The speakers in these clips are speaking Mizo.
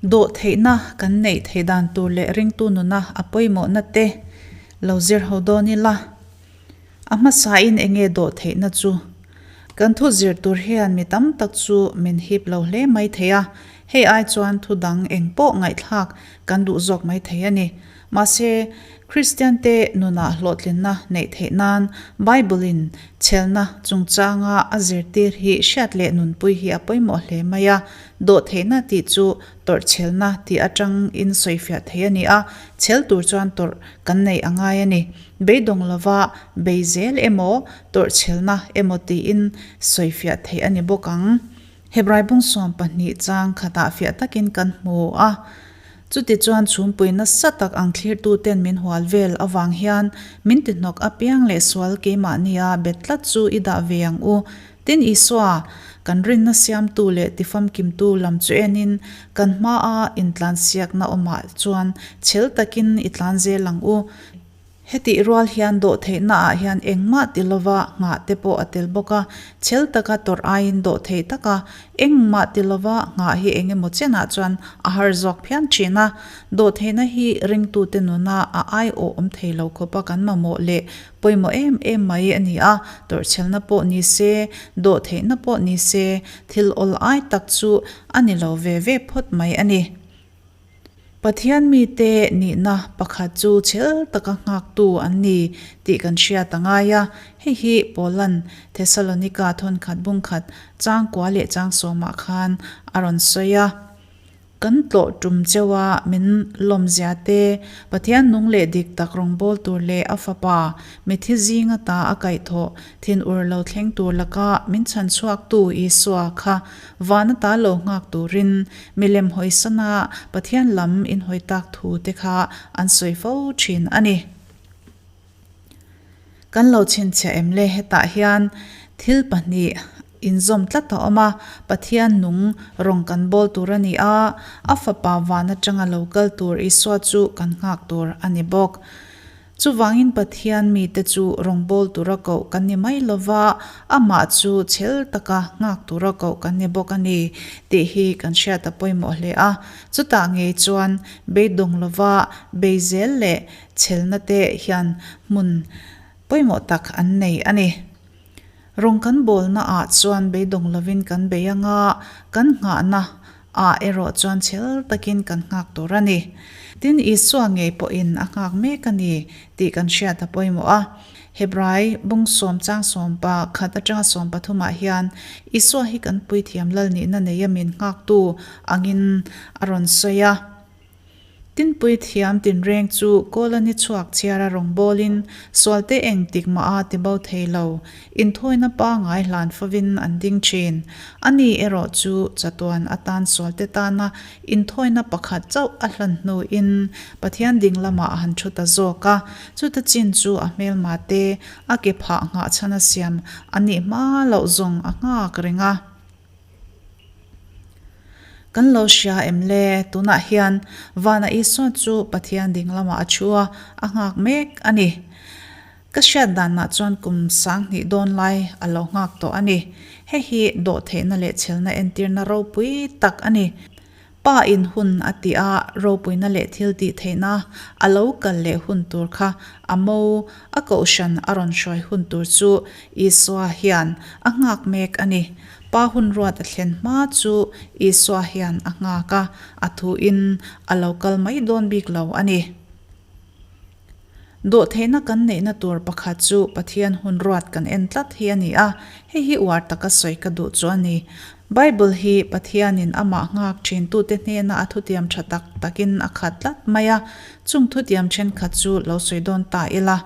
Dawhtheihna kan neih theih dan tur leh ringtu nuna a pawimawhna te lo zir ho dawn ila. A hmasain enge dawhtheihna chu? Kan thu zir tur hian mi tam tak chu min hip lo hle mai thei a, hei ai chuan thu dang eng pawh ngaihthlak kan duh zawk mai thei a ni. Mahse, Kristiante nunah hlawhtlinna neih theih nan Bible-in chhelna chungchanga a zirtir hi hriat leh nunpui hi a pawimawh hle mai a. Dawhtheihna tih chu tawrhchhelna tih atangin sawifiah thei a ni a, chhel tur chuan tawrh kan neih a ngai a ni. Beidawng lova bei zel emaw, tawrhchhelna emaw tiin sawifiah theih a ni bawk ang. Hebrai bung 12 chang khatah fiah takin kan hmu a. Chutichuan chhumpui nasa tak ang thlirtuten min hual vel avang hian min tihnawk apiang leh sual keimahnia bet tlat chu i dah ve ang u. Tin Isua, kan rinna siamtu leh tifamkimtu lam chu enin kan hmaa intlansiakna awmah chuan chhel takin i tlan zel ang u. Hetih rual hian dawhtheihna ah hian engmah ti lova nghah te pawh a tel bawk a, chhel taka tawrh aiin dawhtheih taka engmah ti lova nghah hi eng emaw chenah chuan a har zawk phian thin a. Dawhtheihna hi ringtute nuna a aiawh awm thei lo khawpa kan mamawh leh pawimawh em em mai a ni a, tawrhchhelna pawh ni se, dawhtheihna pawh ni se, thil awl ai tak chu a ni lo ve ve phawt mai a ni. Pathian mite nihna pakhat chu chhel taka nghaktu an ni tih kan hriat a ngai a. Hei hi Paulan Thesalonika thawnkhat bungkhat changkua leh changsawmah khan a rawn sawi a. Kan tlawh tum cheu a min lawmzia te, Pathian nung leh dik tak rawngbâwl tur leh a Fapa, mithi zinga ta a kaihthawh thinur lo thleng tur laka min chhan chhuaktu Isua kha Van ata lo nghak turin milem hawisana Pathian lam inhawi tak thu te kha an sawi fo thin a ni. Kan lo chhinchhiah em le? Hetah hian thil pahnih inzawm tlat a awm a, Pathian nung rawng kan bawl tur a ni a, a Fapa van atanga lo kal tur Isua chu kan nghak tur a ni bawk. Chuvangin Pathian mite chu rawngbâwl tura koh kan ni mai lo va, amah chu chhel taka nghak tura koh kan ni bawk a ni tih hi kan hriat a pawimawh hle a. Chutah ngei chuan beidawng lova bei zel leh chhelna te hian hmun pawimawh tak an nei a ni. Rawng kan bawlna ah chuan beidawng lovin kan bei anga kan nghahna ah erawh chuan chhel takin kan nghak tur a ni. Tin, Isua ngei pawhin a nghak mek a ni tih kan hriat a pawimawh a. Hebrai bung sawm chang sawm pa khat atanga sawm pathumah hian Isua hi kan puithiam lal nihna neia min nghaktu angin a rawn sawi a. Tinpui thiam tinreng chu Kawla ni chhuak chhiara rawngbawlin sualte eng tik mah a ti bo thei lo. Inthawina pangai hlan fovin an ding thin. Ani erawh chu chatuan atan sualte tana inthawina pakhat chauh a hlan hnuin Pathian ding lamah a han thu ta zawk a. Chuta chin chu a hmelma te a ke phah nghahchhan a siam a nih hma loh zawng a nghak reng a. Kan lo hria em le? Tunah hian Vana Isua chu Pathian ding lamah a thu a, a nghak mek a ni. Ka hriat danah chuan kum sanghnih dawn lai a lo nghak tawh a ni. Hei hi dawhtheihna leh chhelna entirna ropui tak a ni. Pa in hun a tih a, ropuina leh thil tih theihna a lo kal leh hun tur kha a mo, a kohhran a rawn hruai hun tur chu Isua hian a nghak mek a ni. Pa hun ruat a thlen hma chu Isua hian a nghak a, a thu in a lo kal mai dawn bik lo a ni. Dawhtheihna kan neihna tur pakhat chu Pathian hun ruat kan en tlat hi a ni a, hei hi uar taka sawi ka duh chu a ni. Bible hi Pathianin amah nghak thintute hnena a thutiam tha tak takin a khat tlat mai a, chung thutiam thenkhat chu lo sawi dawn ta ila.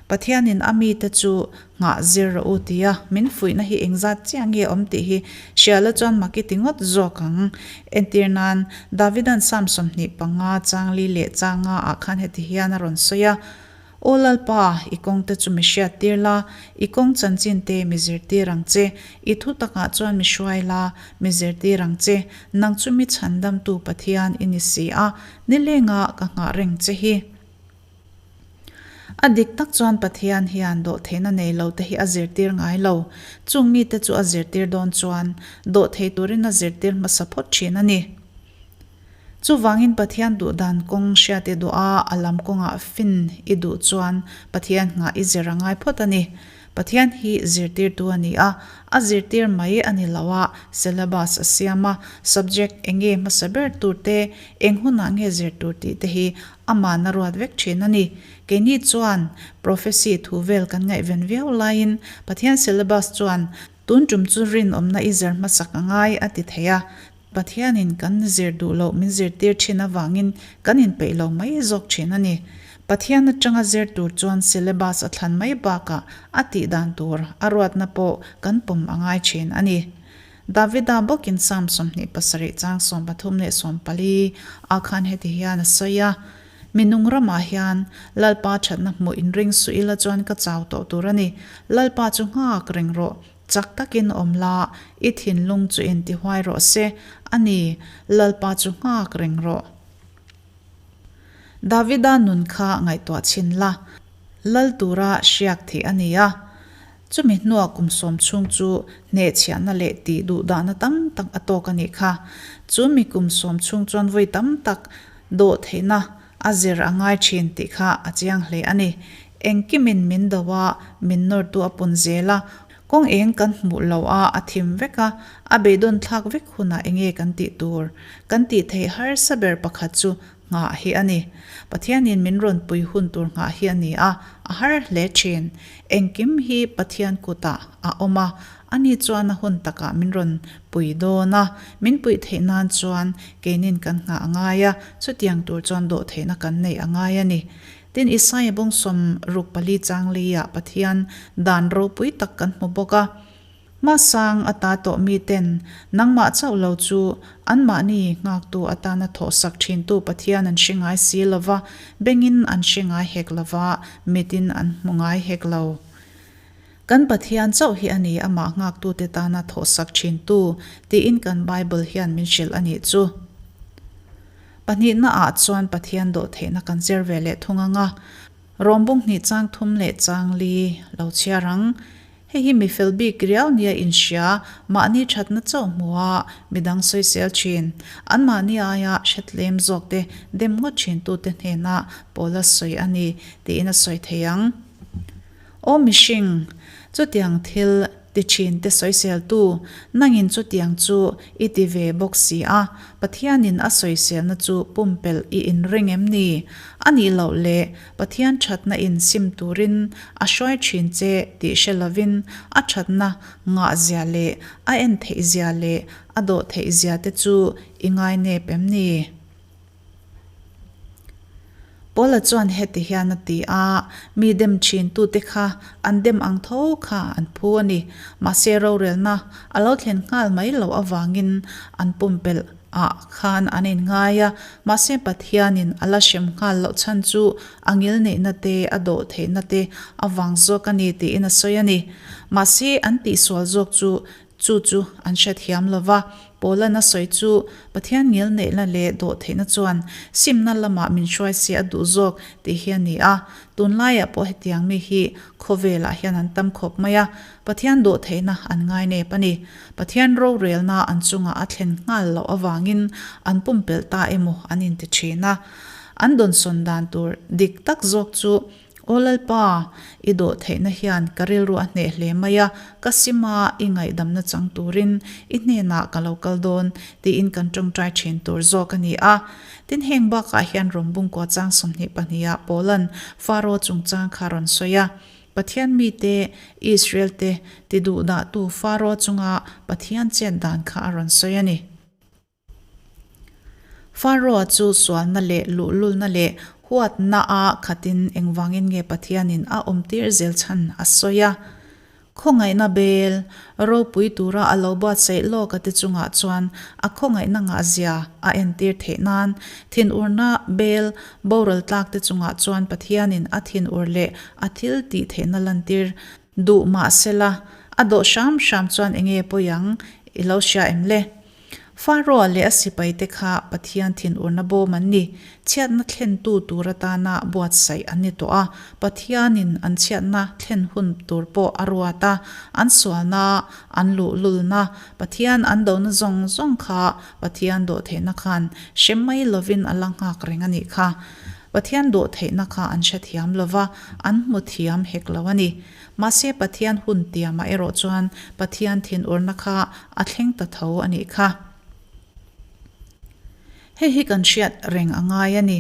Pathianin a mite chu Nghah zir rawh u tia min fuihna hi engzat chiah nge awm tih hi hriala chuan mak i ti ngawt zawk ang. Entir nan, Davida'n Psalm 25 changli leh changa ah khan heti hian a rawn sawi a, Aw Lalpa, i kawngte chu mi hriattir la, i kawng chanchin te mi zirtir ang che, i thu takah chuan mi hruai la, mi zirtir ang che, nang chu mi chhandamtu Pathian i ni si a, nilenga ka nghah reng che hi. A dik tak chuan Pathian hian dawhtheihna nei lo te hi a zirtir ngai lo. Chung mite chu a zirtir dawn chuan dawhthei turin a zirtir hmasa phawt thin a ni. Chuvangin Pathian duh dan kawng hriat i duh a, a lam kawngah fin i duh chuan Pathian nghah i zir a ngai phawt a ni. Pathian hi zirtirtu a ni a, a zirtir mai a ni lo a, syllabus a siam a, subject eng nge hmasa ber tur te, eng hunah nge zir tur tih te hi ama'n a ruat vek thin a ni. Keini chuan prophecy thu vel kan ngaihven viau laiin Pathian syllabus chuan tun tum chu rinawmna i zir hmasak a ngai a ti thei a, Pathianin kan zir duh loh min zirtir thin avangin kan inpeih lo mai zawk thin a ni. Pathian atanga zir tur chuan syllabus a thlan mai bakah a tih dan tur a ruatna pawh kan pawm a ngai thin a ni. Davida bawkin Psalm 27 chang 34 ah khan heti hian a sawi a, Mi nung ramah hian Lalpa thatna hmuh inring suh ila chuan ka chau tawh tur a ni. Lalpa chu nghak reng rawh. Chak takin awm la, i thinlung chu intihuai rawh se, a ni, Lalpa chu nghak reng rawh. Davida nun kha ngaihtuah chhin la, lal tura hriak thih a ni a. Chumi hnua kum sawm chhung chu hnehchhiahna leh tih duhdahna tam tak a tawk a nih kha. Chu mi kum sawm chhung chuan vawi tam tak dawh theihna A zir a ngai thin tih kha a chiang hle a ni. Engkimin min do a, min nawrtu a pun zel a, kawng eng kan hmuh lo a, a thim vek a, a beidawn thlak vek hunah enge kan tih tur? Kan tih theih harsa ber pakhat chu nghah hi a ni. Pathianin min rawn pui hun tur nghah hi a ni a, a har hle thin. Engkim hi Pathian kutah a awm a, Ani chuan a hun takah min rawn pui dawn a, min puih theih nan chuan keinin kan nghah a ngai a, chutiang tur chuan dawhtheihna kan neih a ngai a ni. Tin, Isaia bawng 64 chang leiah Pathian dan ropui tak kan hmu bawk a. Hmasang ata tawh miten nangmah chauh lo chu anmahni nghaktu atana thawhsak thintu Pathian an hre ngai si lo va, bengin an hre ngai hek lo va, mitin an hmu ngai hek lo. Kan Pathian chauh hi a ni amah nghaktute tana thawhsak thintu tiin kan Bible hian min hrilh a nih chu. Pahnihna ah chuan Pathian dawhtheihna kan zir ve leh thung ang a, Rawmbung hnih chang thum leh chang li lo chhiar ang. Hei hi mi fel bik riau nia inhria, mahni thatna chauh hmua midang sawisel thin, anmahni aia hretlem zawkte dem ngawt thintute hnena Paula sawi a ni tiin a sawi thei ang. Aw mihring, chutiang thil ti thinte sawiseltu, nangin chutiang chu i ti ve bawk si a, Pathianin a sawiselna chu pumpelh i inring em ni? A nih loh leh, Pathian thatna in sim turin a hruai thin che tih hre lovin a thatna ngahzia leh a en theihzia leh a dawh theihzia te chu i ngainep em ni? Paula chuan heti hian a ti a, Mi dem thintute kha an dem ang tho kha an phu a ni. Mahse rorelna a lo thlen nghal mai loh avangin an pumpelh ah khan an inngai a, mahse Pathianin a la hrem nghal loh chhan chu a ngilneihna te, a dawh theihna te avang zawk a ni tiin a sawi a ni. Mahse an tihsual zawk chu Chu chu an hrethiam lo va, Paula'n a sawi chu Pathian ngilneihna leh dawhtheihna chuan simna lamah min hruai se a duh zawk tih hi a ni a. Tunlaiah pawh hetiang mi hi khawvelah hian an tam khawp mai a, Pathian dawhtheihna an ngainep a ni. Pathian rorelna an chungah a thlen nghal loh avangin an pumpelh ta emaw an inti thin a. An dawnsawn dan tur dik tak zawk chu Aw Lalpa, i dawh theihna hian ka rilru a hneh hle mai a, ka sim a, i ngaihdamna chang turin i hnenah ka lo kal dawn, tiin kan tawngtai thin tur zawk a ni a. Tin, heng bakah hian Rom bungkua chang 22 ah Paula'n Faro chungchang kha rawn sawi a. Pathian mite, Israel te tiduhdahtu Faro chunga Pathian chet dan kha a rawn sawi a ni. Pharaoh chu sualna leh luhlulna leh huatna a khatin engvangin nge Pathianin a awmtir zel chhan a sawi a. Khawngaihna bel ropui tura a lo buatsaih lawk a te chungah chuan a khawngaihna ngahzia a entir theih nan thinurna bel boral tlak te chungah chuan Pathianin a thinur leh a thil tih theihna lantir duh mahsela a dawh hram hram chuan enge pawi ang i lo hria em le? Faroa leh a sipaite kha Pathian thinurna bawm an ni. Chhiatna thlentu tur atana buatsaih an ni tawh a, Pathianin an chhiatna thlen hun tur pawh a ruat a, an sualna, an luhlulna, Pathian an dona zawng zawng kha Pathian dawhtheihna khan hre mai lovin a la nghak reng a nih kha. Pathian dawhtheihna kha an hrethiam lova, an hmu thiam hek lo a ni. Mahse Pathian hun tiamah erawh chuan Pathian thinurna kha a thleng ta tho a nih kha. Hei hi kan hriat reng a ngai a ni.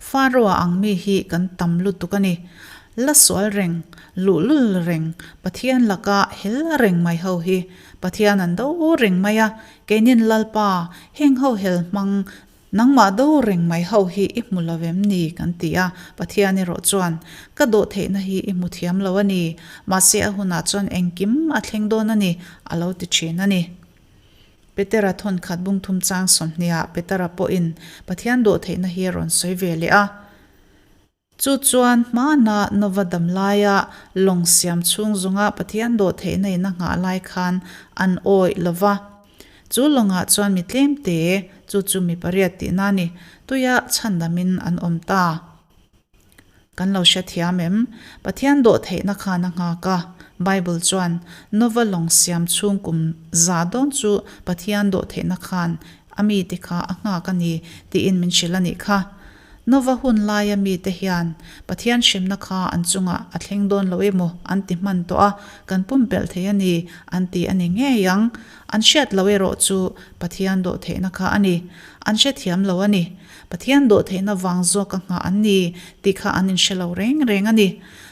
Faroa ang mi hi kan tam lutuk a ni. La sual reng, luhlul reng, Pathian laka hel reng mai ho hi Pathian an do reng mai a, keinin Lalpa heng ho hel hmang Nangmah do reng mai ho hi i hmu lo em ni? kan ti a, Pathian erawh chuan, Ka dawh theihna hi i hmu thiam lo a ni, mahse a hunah chuan engkim a thleng dawn a ni, a lo ti thin a ni. Petera thawnkhat bungthum chang sawmhniah Petera pawhin Pathian dawh theihna hi a rawn sawi ve leh a. Chu chuan hmana Nova dam laia lawng siam chhung zawnga Pathian dawhtheihna in a nghah lai khan an awih lo va. Chu lawngah chuan mi tlemte, chu chu mi pariat tihna a ni, tuia chhandamin an awm ta. Kan lo hrethiam em? Pathian dawhtheihna khan a nghak a. Bible chuan Nova lawng siam chhung kum za dawn chu Pathian dawhtheihna khan a mite kha a nghak a ni tiin min hrilh a nih kha. Nova hun laia mite hian Pathian hremna kha an chungah a thleng dawn lo emaw an ti hman tawh a, kan pumpelh thei a ni an ti a ni ngei ang. An hriat lo erawh chu Pathian dawhtheihna kha a ni. An hrethiam lo a ni. Pathian dawhtheihna vang zawka nghah an ni tih kha an inhre lo reng reng a ni.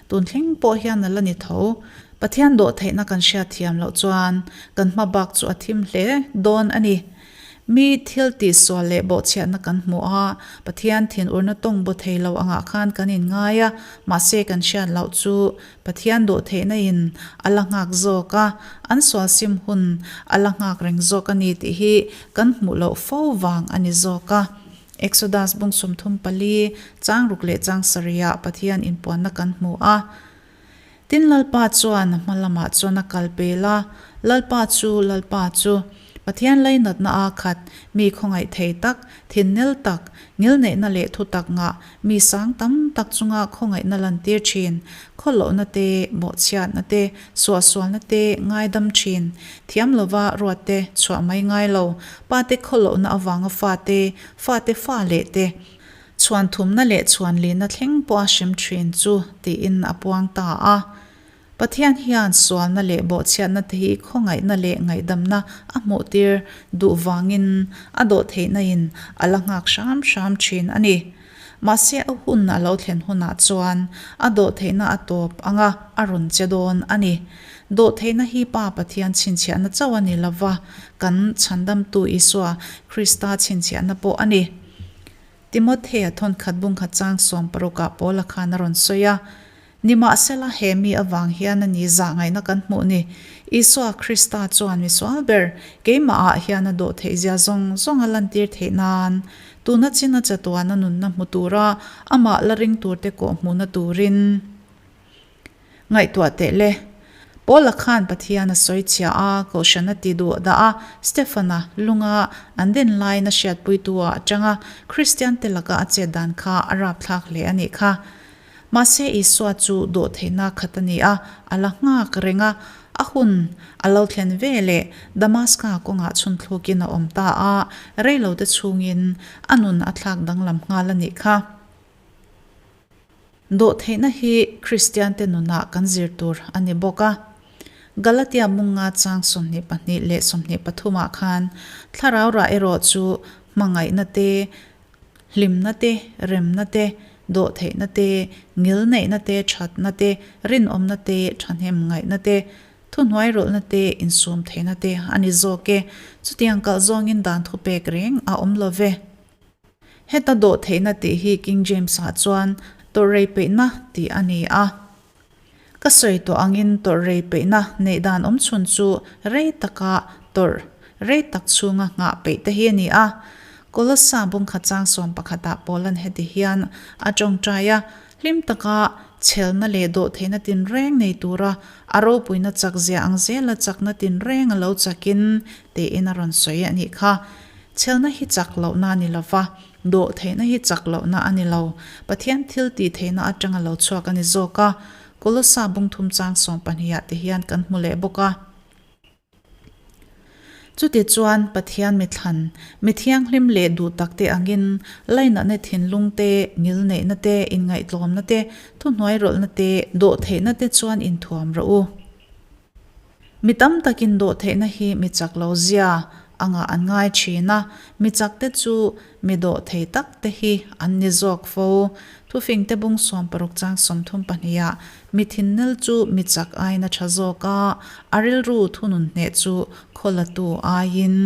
Tun thleng pawh hian a la ni tho. Pathian dawhtheihna kan hriatthiam loh chuan kan hma bak chu a thim hle dawn a ni. Mi thil tihsual leh bawhchhiatna kan hmu a, Pathian thinurna tawng baw thei lo angah khan kan inngai a, mahse kan hriat loh chu Pathian dawhtheihna in a la nghak zawk a, an sual sim hun a la nghak reng zawk a ni tih hi kan hmuh loh fo vang a ni zawk a. Exodus bung 34, chang ruk leh chang sarihah Pathian inpuanna kan hmu a. Tin Lalpa chuan a hma lamah chuan a kal pel a, Lalpa chu, Lalpa chu, Pathian lainatna a khat, mi khawngaih thei tak, thinnel tak, ngilneihna leh thutak ngah, mi sang tam tak chunga khawngaihna lantir thin, khawlohna te, bawhchhiatna te, suahsualna te ngaidam thin, thiam lova ruat te chhuah mai ngai lo, pate khawlohna avanga fate, fate fa leh te, Chhuan thumna leh chhuan lihna thleng pawh a hrem thin chu tiin a puang ta a. Pathian hian sualna leh bawhchhiatna te hi khawngaihna leh ngaihdamna a hmuhtir duh vangin a dawhtheihna in a la nghak hram hram thin a ni. Mahse a hun a lo thlen hunah chuan a dawhtheihna a tawp anga a rawn che dawn a ni. Dawhtheihna hi Pa Pathian chhinchhiahna chauh a ni lova, kan Chhandamtu Isua Krista chhinchhiahna pawh a ni. Timothea thawnkhat bungkhat chang 60 ah Paula khan a rawn sawi a, Nimahsela he mi avang hian a ni zah ngaihna kan hmuh ni. Isua Krista chuan misual ber keimahah hian a dawh theihzia zawng zawng a lantir theih nan, tuna china chatuana nunna hmu tura amah la ring turte kawh hmuhna turin, Ngaihtuah teh le. Paula khan Pathian a sawi chhia a, Kohhran a ti duh dah a, Stefan-a lunga an den laiin a hriatpuitu ah a tang a, Kristian te laka a chet dan kha a rapthlak hle a nih kha. Mahse Isua chu dawhtheihna khat a ni a, a la nghak reng a, a hun a lo thlen ve leh Damaska kawngah chhunthluk in a awm ta a, reilote chhungin a nun a thlak danglam nghal a nih kha. Dawhtheihna hi Kristiante nunah kan zir tur a ni bawk a. Galatia munga chang 22 leh 23 ah khan thlarau rah erawh chu hmangaihna te, hlimna te, remna te, dawhtheihna te, ngilneihna te, thatna te, rinawmna te, thahnem ngaihna te, thuhnuairawlhna te, insum theihna te a ni zawk e. Chutiang kalh zawngin dan thupek reng a awm lo ve. Heta dawhtheihna tih hi King James-ah chuan tawrh rei peihna tih a ni a. Ka sawi tawh angin tawrh rei peihna neih dan awm chhun chu rei taka tawrh rei tak chhunga nghah peih te hi a ni a. Kolossa bungkhat chang 11 ah Paulan heti hian a tawngtai a, Hlim taka chhelna leh dawhtheihna tinreng nei tura a ropuina chak zia ang zela chakna tinreng a lo chakin tiin a rawn sawi a nih kha. Chhelna hi chak lohna a ni lo va, dawhtheihna hi chak lohna a ni lo. Pathian thil tih theihna atanga lo chhuak a ni zawk a. Kolosa bungthum chang sawmpahnih-ah te hian kan hmu leh bawk a. Chutichuan, Pathian mithlan, mi thianghlim leh duh takte angin lainatna thinlung te, ngilneihna te, inngaihtlawmna te, thuhnuairawlhna te, dawhtheihna te chuan inthuam rawh u. Mi tam takin dawhtheihna hi mi chak lo zia angah an ngai thin a, mi chakte chu mi dawhthei tak te hi an ni zawk fo. Thufingte bung 60 chang 32 ah mi thinnel chu mi chak aiin a tha zawk a, a rilru thunun hneh chu khawlatu aiin.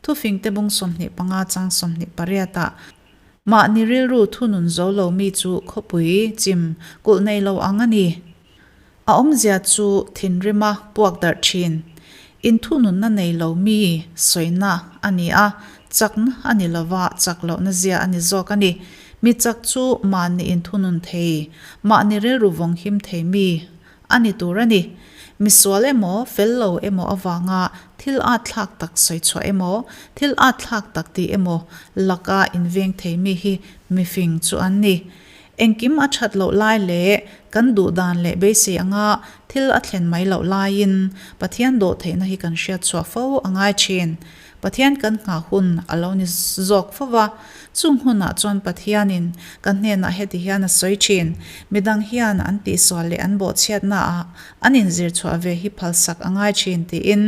Thufingte bung 25 chang 28 ah mahni rilru thunun zo lo mi chu khawpui chim kulh nei lo ang a ni. A awmzia chu thinrima puak darh thin. Inthununna nei lo mi sawina a ni a, chakna a ni lova chak lohna zia a ni zawk a ni. Mi chak chu mahni inthunun thei, mahni rilru vawng him thei mi a ni tur a ni. Mi sual emaw, fel lo emaw avanga thil at thlak tak sawi chhuah emaw, thil at thlak tak tih emaw laka inveng thei mi hi mifing chu an ni. Engkim a that loh lai leh kan duh dan leh beisei anga thil a thlen mai loh laiin Pathian dawh theihna hi kan hriat chhuah fo a ngai thin. Pathian kan nghah hun a lo ni zawk fo va, chung hunah chuan Pathianin kan hnenah heti hian a sawi thin, Midang hian an tihsual leh an bawhchhiatnaah an inzir chhuah ve hi phalsak a ngai thin tiin.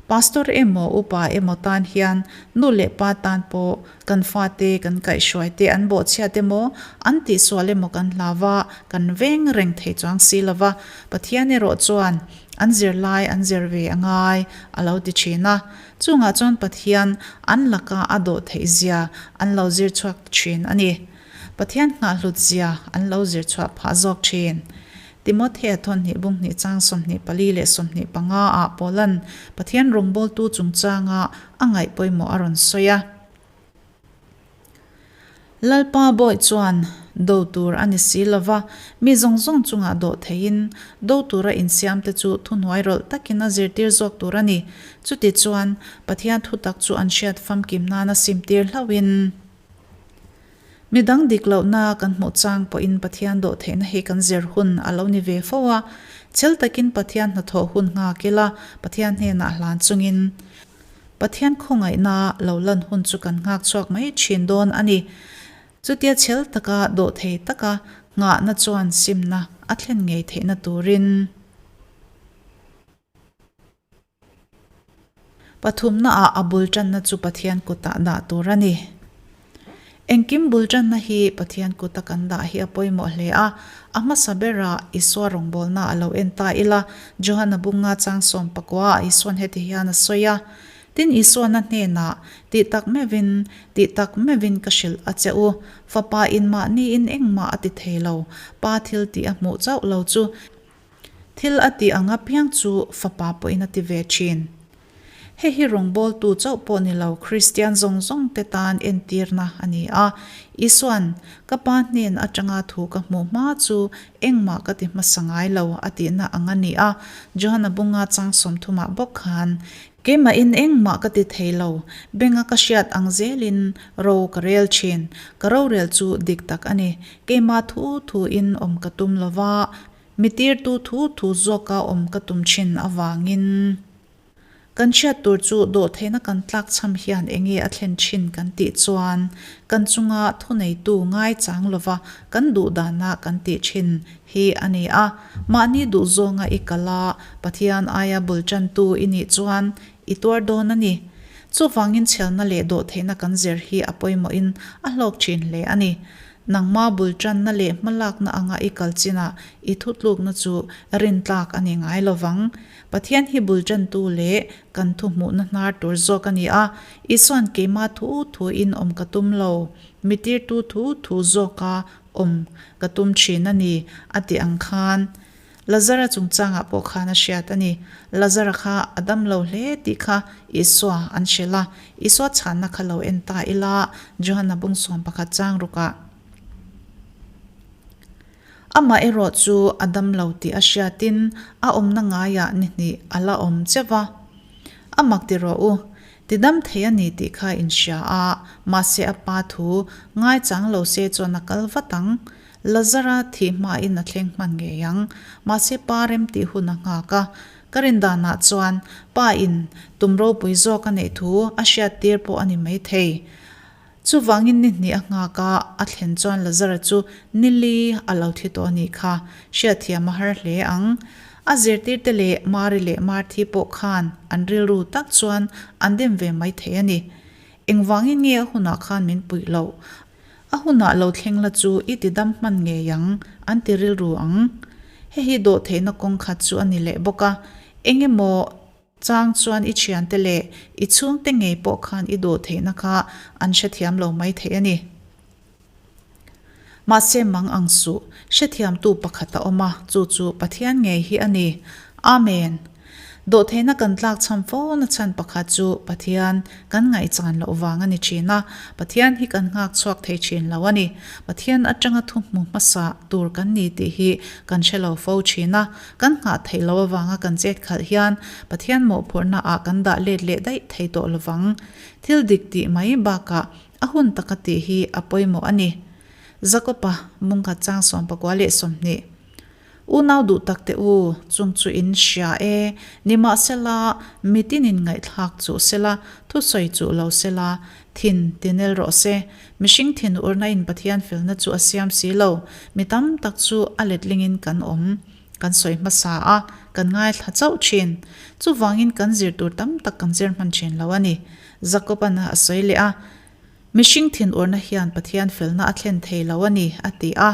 Pastor emaw upa emaw tan hian nu leh pa tan pawh kan fate kan kaihhruai te an bawhchhiat emaw an tihsual emaw kan hlau va, kan veng reng thei chuang si lo va, Pathian erawh chuan an zirlai an zir ve a ngai a lo ti thin a. Chungah chuan Pathian an laka a dawh theih zia an lo zir chhuak thin a ni. Pathian nghahhlut zia an lo zir chhuah phah zawk thin. Timothea thawnhnih bunghnih chang 24 leh 25 ah Paula'n Pathian rawngbawltu chungchanga a ngaih pawimawh a rawn sawi a. Lalpa bawi chuan do tur a ni si lova, mi zawng zawng chungah dawh theiin do tura insiamte chu thuhnuai rawlh takin a zirtir zawk tur a ni. Chutichuan, Pathian thutak chu an hriat famkim nana simtir hlauhin, Midang dik lohna kan hmuh chang pawhin Pathian dawh theihna hi kan zir hun a lo ni ve fo a. Chel takin Pathian hnathawh hun nghak ila, Pathian hnenah hlan chungin Pathian khawngaihna lo lan hun chu kan nghak chhuak mai thin dawn a ni. Chutia chel taka dawh thei taka nghahna chuan simna a thlen ngei theihna turin. Pathumnaah a bul tanna chu Pathian kutah dah tur a ni. Engkim bul tanna hi Pathian kuta kan dah hi a pawimawh hle a. A hmasa berah Isua rawngbawlna a lo en ta ila, Johana bunga chang 19 ah Isuan heti hian a sawi a, Tin Isuana hnenah, Tih tak meuhin, tih tak meuhin ka hrilh a che u, Fapa in mahniin engmah a ti thei lo, Pa thil tih a hmuh chauh lo chu, Thil a tih ang apiang chu fapa pawhin a ti ve thin. Hei hi rawngbawltu chauh pawh ni lo Kristian zawng zawng te tan entirna a ni a. Isua'n, Ka Pa hnen atanga thu ka hmuh hma chu engmah ka ti hmasa ngai lo a tihna ang a ni a. Johana bunga chang 30 ah bawk khan, Keimahin engmah ka ti thei lo, benga ka hriat ang zelin ro ka rel thin. Ka rorel chu dik tak a ni. Keimah thu thuin awm ka tum lo va, Mi tirtu thu thu zawka awm ka tum thin avangin kan hriat tur chu dawhtheihna kan tlakchham hian enge a thlen thin kan tih chuan kan chunga thuneitu ngaichang lova kan duhdana kan tih thin hi a ni a. Mahni duhzawnga i kal a, Pathian aia bul tantu i nih chuan i tuar dawn a ni. Chuvangin chhelna leh dawhtheihna kan zir hi a pawimawhin a hlawk thin hle a ni. Nangma bul tanna leh hmalakna anga i kal chinah i thutlukna chu rintlak a ni ngai lo vang. Pathian hi bul tantu leh kan thu hmuhna hnar tur zawk a ni a, Isua'n keima thu thuin awm ka tum lo, mi tirtu thu thu zawka awm ka tum thin a ni, a ti ang khan. Lazara chungchangah pawh khan a hriat a ni. Lazara kha a dam lo hle tih kha Isua an hrilh a. Isua chhanna kha lo en ta ila, Johana bung 11 chang rukah. Amah erawh chu a dam lo tih a hriatin a awmna ngaiah ni hnih a la awm cheu va. A mak ti rawh u. Tidam thei a ni tih kha in hria a, mahse a pa thu ngaichang lo se chuan a kal vat ang. Lazara thih hmain a thleng hman ngei ang. Mahse pa rem tih hun a nghak a. Ka rin danah chuan pa in tum ropui zawk a neih thu a hriat tir pawh a ni maithei. Chuvangin ni hnih a nghak a, a thlen chuan Lazara chu ni li a lo thi tawh a nih kha. Hriatthiam a har hle ang. A zirtirte leh Mari leh Marthi pawh khan an rilru tak chuan an dem ve mai thei a ni. Engvangin nge a hunah khan min puih loh? A hunah lo thleng la chu i ti dam hman ngei ang, an ti rilru ang. Hei hi dawhtheihna kawng khat chu a ni leh bawk a. Engemaw Chang chuan i thiante leh i chhungte ngei pawh khan i dawhtheihna kha an hrethiam lo mai thei a ni. Mahse mang ang suh, hrethiamtu pakhat a awm a, chu chu Pathian ngei hi a ni. Amen. Dawhtheihna kan tlak chhan fo na chhan pakhat chu Pathian kan ngaihchan loh vang a ni thin a, Pathian hi kan nghak chhuak thei thin lo a ni. Pathian atanga thu hmu hmasa tur kan ni tih hi kan hre lo fo thin a, Kan nghah theih loh avanga kan chet khalh hian Pathian mawhphurhna ah kan dah let leh daih thei tawh lovang. Thil dik tih mai bakah a hun taka tih hi a pawimawh a ni. Jakob-a mungkhat chang 19 leh 20. Unau duh tak teh u, chung chu in hria e, nimahsela mitin in ngaihthlak chuh sela, thusawi chuh lo sela, thin tinel rawh se. Mihring thin urna in Pathian felna chu a siam si lo, mi tam tak chu a letlingin kan awm. Kan sawi hmasa a, kan ngaithla chauh thin. Chuvangin kan zir tur tam tak kan zir hman thin lo a ni. Jakob-a'n a sawi leh a, Mihring thin urna hian Pathian felna a thlen thei lo a ni, a ti a.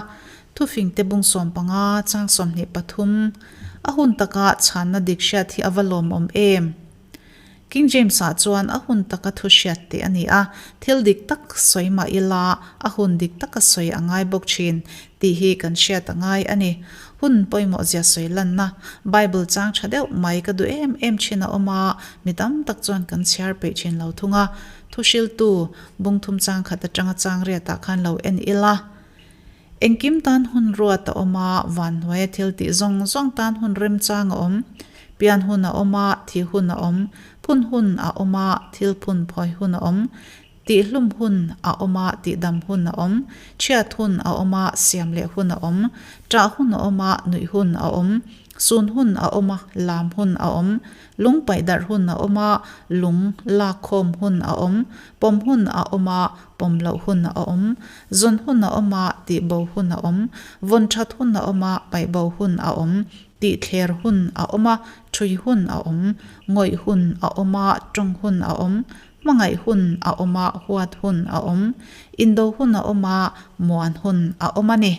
Thufingte bung 15, chang 23, A hun taka chhanna dik hriat hi a va lawmawm em? King James-ah chuan a hun taka thu hriat teh a ni a, thil dik tak sawi mah ila a hun dik taka sawi a ngai bawk thin tih hi kan hriat a ngai a ni. Hun pawimawh zia sawi lanna Bible chang tha deuh mai ka duh em em thin a awm a, mi tam tak chuan kan chhiar peih thin lo thung a. Thu hriltu bung thum chang khat atanga chang riatah khan lo en ila. Engkim tan hun ruat a awm a, vanhnuaia thil tih zawng zawng tan hun remchang a awm. Pian hun a awm a, thi hun a awm. Phun hun a awm a, thil phun phawi hun a awm. Tihhlum hun a awm a, tihdam hun a awm. Chhiat hun a awm a, siam leh hun a awm. Ṭah hun a awm a, nuih hun a awm. Sun hun a awm a, lam hun a awm. Lung paih darh hun a awm a, lung lak khawm hun a awm. Pawm hun a awm a, pawm loh hun a awm. Zawn hun a awm a, tihbo hun a awm. Vawn that hun a awm a, paihbo hun a awm. Tihthler hun a awm a, ṭhui hun a awm. Ngawih hun a awm a, ṭawng hun a awm. Hmangaih hun a awm a, huat hun a awm. Indo hun a awm a, muan hun a awm a ni.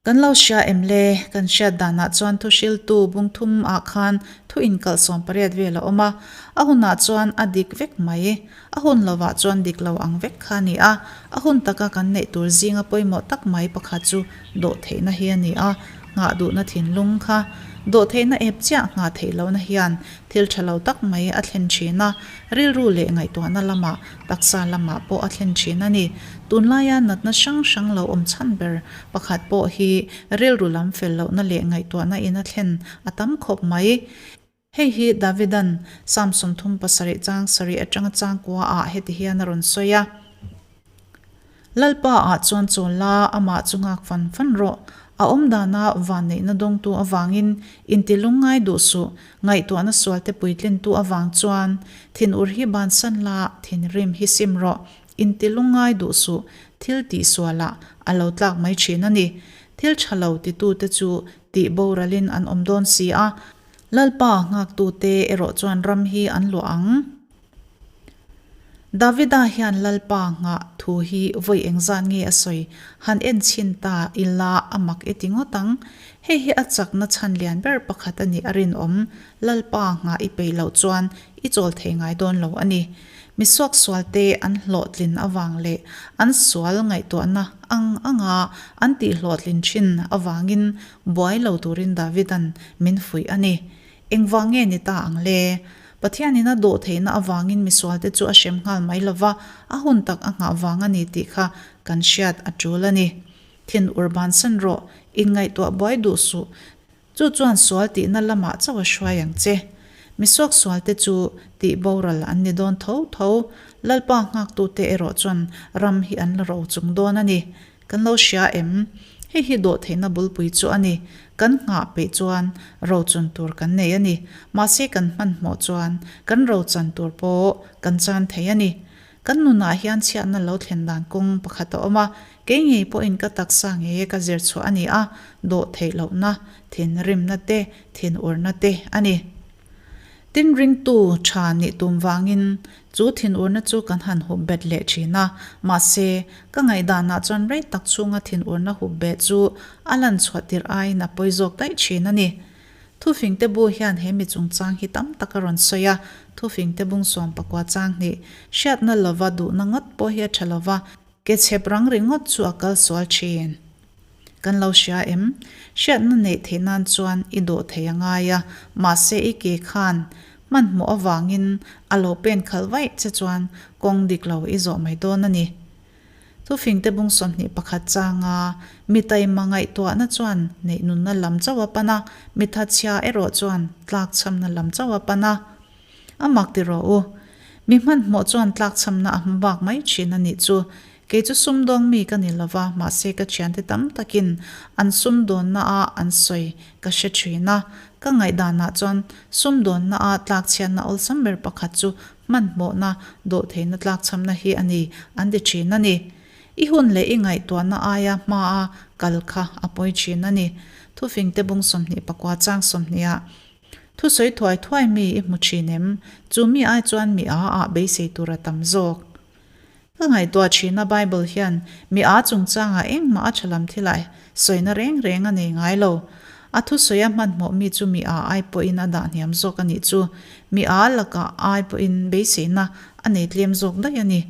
Kan lo hria em le? Kan hriat danah chuan thuhriltu bung thum ah khan thu inkalh 18 vel a awm a, a hunah chuan a dik vek mai. A hun lovah chuan dik lo ang vek kha a ni a, a hun taka kan neih tur zinga pawimawh tak mai pakhat chu dawhtheihna hi a ni a, nghah duhna thinlung kha. Dawhtheihna ep chiah nghah theih lohna hian thil tha lo tak mai a thlen thin a, rilru leh ngaihtuahna lamah, taksa lamah pawh a thlen thin a ni. Tunlaia natna hrang hrang lo awm chhan ber Pakhat pawh hi rilru lam fel lohna leh ngaihtuahna in a thlen a tam khawp mai. Hei hi Davidan Psalm 37 chang sarih atanga chang kua ah heti hian a rawn sawi a, Lalpa ah chuan chawl la, amah chu nghak fan fan rawh. A awm dana vanneihna dawngtu avangin inti lungngai duh suh, ngaihtuahna sualte puitlintu avang chuan thinur hi bansan la, thinrim hi sim rawh. Inti lungngai duh suh, thil tih sualah a lo tlak mai thin a ni. Thil tha lo titute chu tih boralin an awm dawn si a, Lalpa nghaktute erawh chuan ram hi an luah ang. Davida hian Lalpa nghah thu hi vawi engzat nge a sawi han en chhin ta ila a mak i ti ngawt ang. Hei hi a chakna chhan lian ber pakhat a nih a rinawm. Lalpa nghah i peih loh chuan i chawl thei ngai dawn lo a ni. Mi suaksualte an hlawhtlin avang leh an sual ngaihtuahna ang anga an tihhlawhtlin thin avangin buai lo turin Davida'n min fuih a ni. Engvang nge ni ta ang le? Pathianin a dawh theihna avangin misualte chu a hrem nghal mai lova, a hun tak a nghah vang a ni tih kha kan hriat a tul a ni. Thin ur bansan rawh, inngaihtuah buai duh suh. Chu chuan sual tihna lamah chauh a hruai ang che. Mi suaksualte chu tih boral an ni dawn tho tho. Lalpa nghaktute erawh chuan ram hi an la ro chung dawn a ni. Kan lo hria em? Hei hi dawhtheihna bulpui chu a ni. Kan nghah peih chuan rochan tur kan nei a ni. Mahse kan hmanhmawh chuan kan rochan tur pawh kan chan thei a ni. Kan nunah hian chhiatna lo thlen dan kawng pakhat a awm a, kei ngei pawhin ka taksa ngei ka zir chhuah a ni a, dawh theih lohna, thinrimna te, thinurna te a ni. Tin ringtu tha nih tum vangin chu thinurna chu kan han hup bet leh thin a, mahse, ka ngaihdanah chuan rei tak chhunga thinurna hup beh chu a lan chhuah tirh aiin a pawi zawk daih thin a ni. Thufingte bu hian he mi chungchang hi tam tak a rawn sawi a, Thufingte bung 14 chang hnih, hriatna lova duhna ngawt pawh hi a tha lova, ke chhep rang ringawt chu a kal sual thin. Kan lo hria em? Hriatna neih theih nan chuan i dawh thei a ngai a, mahse i ke khan hmanhmawh avangin a lo pen khalh vaih che chuan kawng dik lo i zawh mai dawn a ni. Thufingte bung 21 changa mi taima ngaihtuahna chuan neihnunna lam chauh a pan a, mi thatchhia erawh chuan tlakchhamna lam chauh a pan a. A mak ti rawh u. Mi hmanhmawh chuan tlakchhamna a hma bak mai thin a nih chu. Kei chu sumdawng mi ka ni lova, mahse ka thiante tam takin an sumdawnna a an sawi ka hre thin a. Ka ngaihdanah chuan sumdawnna a tlakchhiatna awlsam ber pakhat chu Hmanhmawhna, dawhtheihna tlakchhamna hi a ni, an ti thin a ni. I hun leh i ngaihtuahna aia hmaa kal kha a pawi thin a ni. Thufingte bung 24 chang 20 ah Thusawi thuai thuai mi i hmu thin em? Chu mi ai chuan mi a ah beisei tur a tam zawk. Ka ngaihtuah thina Bible hian mi aa chungchangah engmah a tha lam thilah sawina reng reng a nei ngai lo. A thusawi a hmanhmawh mi chu mi aa ai pawhin a dah hniam zawk a nih chu. Mi aa lakah ai pawhin beiseina a nei tlem zawk daih a ni.